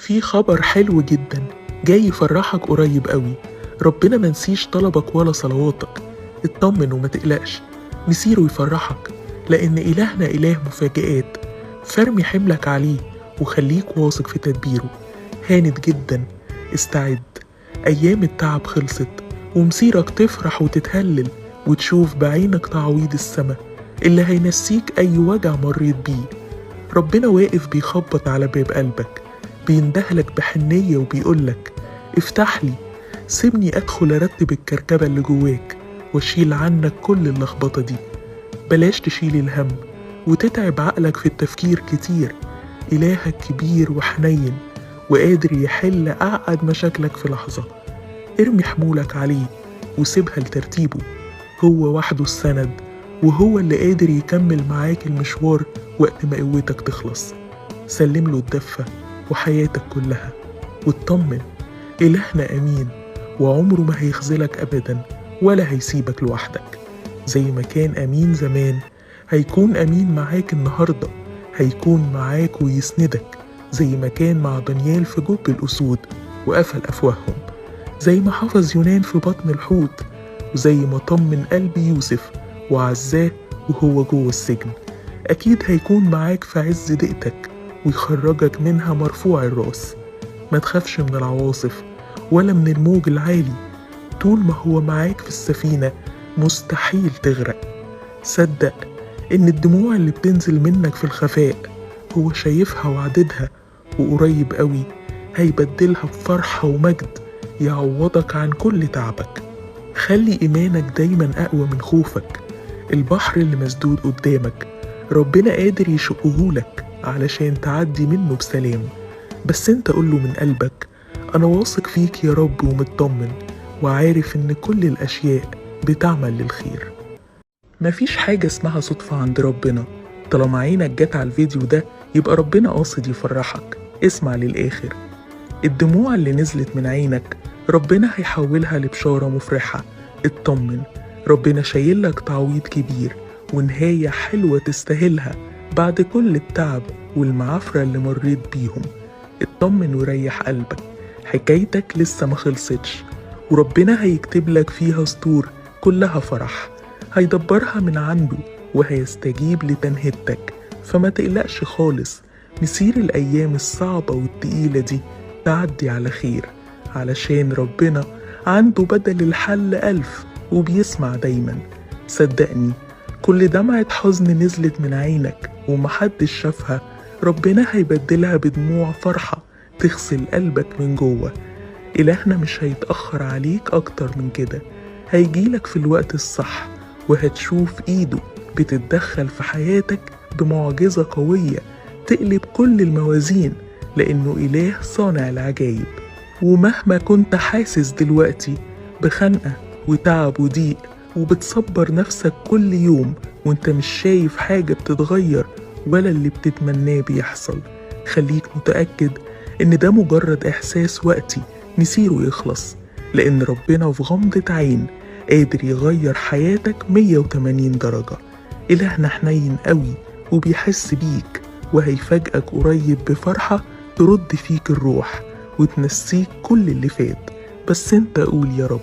في خبر حلو جدا جاي يفرحك قريب قوي. ربنا منسيش طلبك ولا صلواتك، اطمن وما تقلقش، مسيره يفرحك لأن إلهنا إله مفاجآت. فرمي حملك عليه وخليك واثق في تدبيره. هانت جدا، استعد، أيام التعب خلصت ومسيرك تفرح وتتهلل وتشوف بعينك تعويض السماء اللي هينسيك أي وجع مريت بيه. ربنا واقف بيخبط على باب قلبك، بيندهلك بحنية وبيقولك افتح لي، سيبني أدخل أرتب الكركبة اللي جواك واشيل عنك كل اللخبطة دي. بلاش تشيل الهم وتتعب عقلك في التفكير كتير. إلهك كبير وحنين وقادر يحل أعقد مشاكلك في لحظة. ارمي حمولك عليه وسيبها لترتيبه، هو وحده السند وهو اللي قادر يكمل معاك المشوار وقت ما قوتك تخلص. سلم له الدفة وحياتك كلها واطمن، إلهنا أمين وعمره ما هيخذلك أبدا ولا هيسيبك لوحدك. زي ما كان أمين زمان هيكون أمين معاك النهاردة، هيكون معاك ويسندك زي ما كان مع دانيال في جب الأسود وقفل أفواههم، زي ما حفظ يونان في بطن الحوت، وزي ما طمن قلب يوسف وعزاه وهو جوه السجن. أكيد هيكون معاك في عز ضيقتك ويخرجك منها مرفوع الرأس. ما تخافش من العواصف ولا من الموج العالي، طول ما هو معاك في السفينة مستحيل تغرق. صدق إن الدموع اللي بتنزل منك في الخفاء هو شايفها وعددها، وقريب قوي هيبدلها بفرحة ومجد يعوضك عن كل تعبك. خلي إيمانك دايما أقوى من خوفك. البحر اللي مسدود قدامك ربنا قادر يشقهولك علشان تعدي منه بسلام، بس انت قوله من قلبك أنا واثق فيك يا رب ومطمن وعارف إن كل الأشياء بتعمل للخير. مفيش حاجة اسمها صدفة عند ربنا، طالما عينك جت على الفيديو ده يبقى ربنا قاصد يفرحك. اسمع للآخر، الدموع اللي نزلت من عينك ربنا هيحولها لبشارة مفرحة. اطمن، ربنا شايلك تعويض كبير ونهاية حلوة تستاهلها بعد كل التعب والمعافرة اللي مريت بيهم. اطمن وريح قلبك، حكايتك لسه ما خلصتش وربنا هيكتب لك فيها سطور كلها فرح، هيدبرها من عنده وهيستجيب لتنهدتك. فما تقلقش خالص، مسير الأيام الصعبة والتقيلة دي تعدي على خير، علشان ربنا عنده بدل الحل 1000 وبيسمع دايما. صدقني كل دمعة حزن نزلت من عينك ومحدش شافها ربنا هيبدلها بدموع فرحة تغسل قلبك من جوه. إلهنا مش هيتأخر عليك أكتر من كده، هيجيلك في الوقت الصح وهتشوف إيده بتتدخل في حياتك بمعجزة قوية تقلب كل الموازين، لأنه إله صانع العجايب. ومهما كنت حاسس دلوقتي بخنقة وتعب وضيق وبتصبر نفسك كل يوم وانت مش شايف حاجة بتتغير ولا اللي بتتمناه بيحصل، خليك متأكد إن ده مجرد إحساس وقتي مسيره يخلص، لأن ربنا في غمضة عين قادر يغير حياتك 180 درجة. إلهنا حنين قوي وبيحس بيك وهيفاجئك قريب بفرحة ترد فيك الروح وتنسيك كل اللي فات، بس انت قول يا رب.